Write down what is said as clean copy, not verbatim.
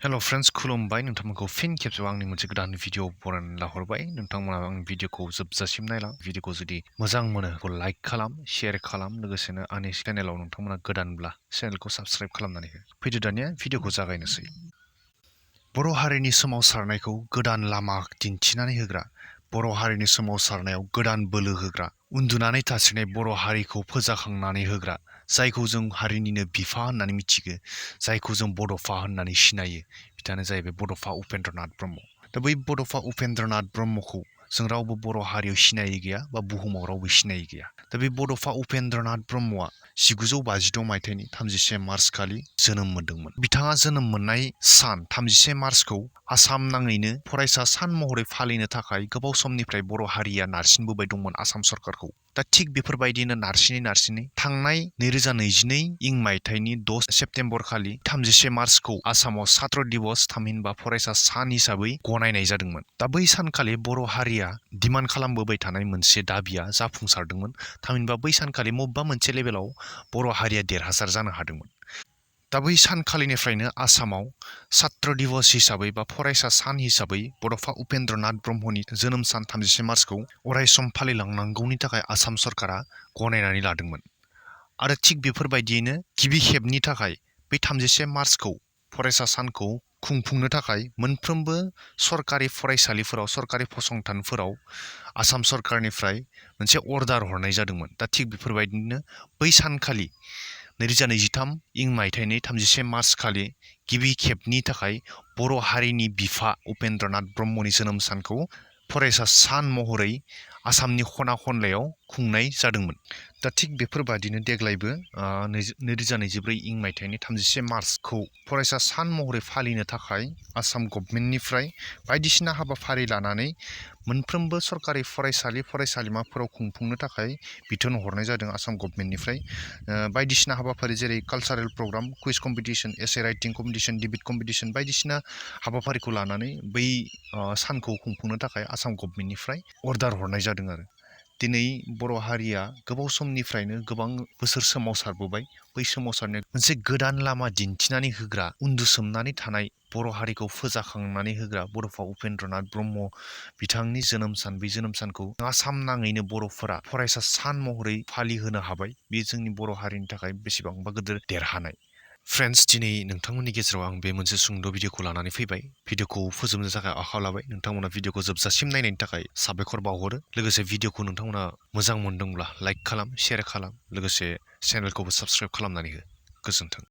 हेल' friends खुलुमबाय नोंथांमोनखौ फिन खेबसेबाव आंनि मोनसे गोदान भिडिअ बरायनानै लाहरबाय नोंथांमोना आंनि भिडिअखौ जोबजासिम नायलां भिडिअखौ जुदि मोजां मोनो लाइक खालाम शेयार खालाम लोगोसेनो आंनि चेनेलाव नोंथांमोना गोदानब्ला चेनेलखौ साबस्क्राइब खालामनानै हो फैदो दानिया भिडिअखौ जागायनोसै बर' हारिनि सोमावसारनायखौ गोदान लामा दिन्थिनानै होग्रा बर' हारिनि सोमावसारनायाव गोदान बोलो होग्रा उन्दुनानै थास्रिनाय बर' हारिखौ फोजाखांनानै होग्रा जायखौ जों हारिनिनो बिफा होननानै मिथिगो जायखौ जों बड'फा होननानै सिनायो बिथाङानो जाहैबाय बड'फा उपेन्द्रनाथ ब्रह्म दा बै बड'फा उपेन्द्रनाथ ब्रह्मखौ जों रावबो बर' हारियाव सिनायै गैया बा बुहुमाव रावबो सिनायै गैया दा बे बड'फा उपेन्द्रनाथ ब्रह्मआ 1956 मायथाइनि 31 मार्च खालि जोनोम मोनदोंमोन बिथाङा जोनोम मोननाय सान 31 मार्चखौ आसाम नाङैनो फरायसा सान महरै फालिनो थाखाय गोबाव समनिफ्राय बर' हारिया नारसिनबोबाय दंमोन आसाम सरकारखौ दा थिग बेफोरबायदिनो नारसिनै थांनाय 2022 इं मायथाइनि 6 सेप्तेम्बर खालि 31 मार्चखौ आसामाव सात्र दिबस थामहिनबा फरायसा सान हिसाबै गनायनाय जादोंमोन दा बै सानखालि बर' हारिया डिमान्ड खालामबोबाय थानाय मोनसे दाबिया जाफुंसारदोंमोन थामहिनबा बै सानखालि मबेबा मोनसे लेभेलाव बर' हारिया देरहासार जानो हादोंमोन दा बै सानखालिनिफ्रायनो आसामाव सात्र दिबस हिसाबै बा फरायसा सान हिसाबै बड'फा उपेन्द्रनाथ ब्रह्मनि जोनोम सान 31 मार्चखौ अरायसम फालिलांनांगौनि थाखाय आसाम सरकारा गनायनानै लादोंमोन आरो थिग बेफोरबायदियैनो गिबि खेबनि थाखाय बै 31 मार्चखौ फरायसा सानखौ खुंफुंनो थाखाय मोनफ्रोमबो सरकारि फरायसालिफोराव सरकारि फसंथानफोराव आसाम सरकारनिफ्राय मोनसे अर्डार हरनाय जादोंमोन दा थिग बेफोरबायदिनो बै सानखालि 2023 इं मायथाइनि 31 मार्च खालि गिबि खेबनि थाखाय बर' हारिनि बिफा उपेन्द्रनाथ ब्रह्मनि जोनोम सानखौ फरायसा सान महरै आसामनि खना खनलायाव खुंनाय जादोंमोन दा थिग बेफोरबादिनो देग्लायबो 2024 इं मायथाइनि 31 मार्चखौ फरायसा सान महरै फालिनो थाखाय आसाम गभमेन्टनिफ्राय बायदिसिना हाबाफारि लानानै मोनफ्रोमबो सरकारि फरायसालि फरायसालिमाफोराव खुंफुंनो थाखाय बिथोन हरनाय जादों आसाम गभमेन्टनिफ्राय बायदिसिना हाबाफारि जेरै कालचारेल प्रग्राम कुइज कम्पिटिसन एसे राइटिं कम्पिटिसन डिबेट कम्पिटिसन बायदिसिना हाबाफारिखौ लानानै बै सानखौ खुंफुंनो थाखाय आसाम गभमेन्टनिफ्राय अर्डार हरनाय जादों आरो दिनै बर' हारिया गोबाव समनिफ्रायनो गोबां बोसोर सोमावसारबोबाय बै सोमावसारनाय मोनसे गोदान लामा दिन्थिनानै होग्रा उन्दुसोमनानै थानाय बर' हारिखौ फोजाखांनानै होग्रा बड'फा उपेन्द्रनाथ ब्रह्म बिथांनि जोनोम सान बे जोनोम सानखौ आसाम नाङैनो बर'फोरा फरायसा सान महरै फालिहोनो हाबाय बे जोंनि बर' हारिनि थाखाय बेसेबांबा गिदिर देरहानाय फ्रेन्ड्स दिनै नोंथांमोननि गेजेराव आं बे मोनसे सुंद' भिडिअखौ लानानै फैबाय भिडिअखौ फोजोबनो थाखाय आखायाव लाबाय नोंथांमोना भिडिअखौ जोबजासिम नायनायनि थाखाय साबायखर बावहरो लोगोसे भिडिअखौ नोंथांमोना मोजां मोनदोंब्ला लाइक खालाम शेयार खालाम लोगोसे चेनेलखौबो साबस्क्राइब खालामनानै हो गोजोन्थों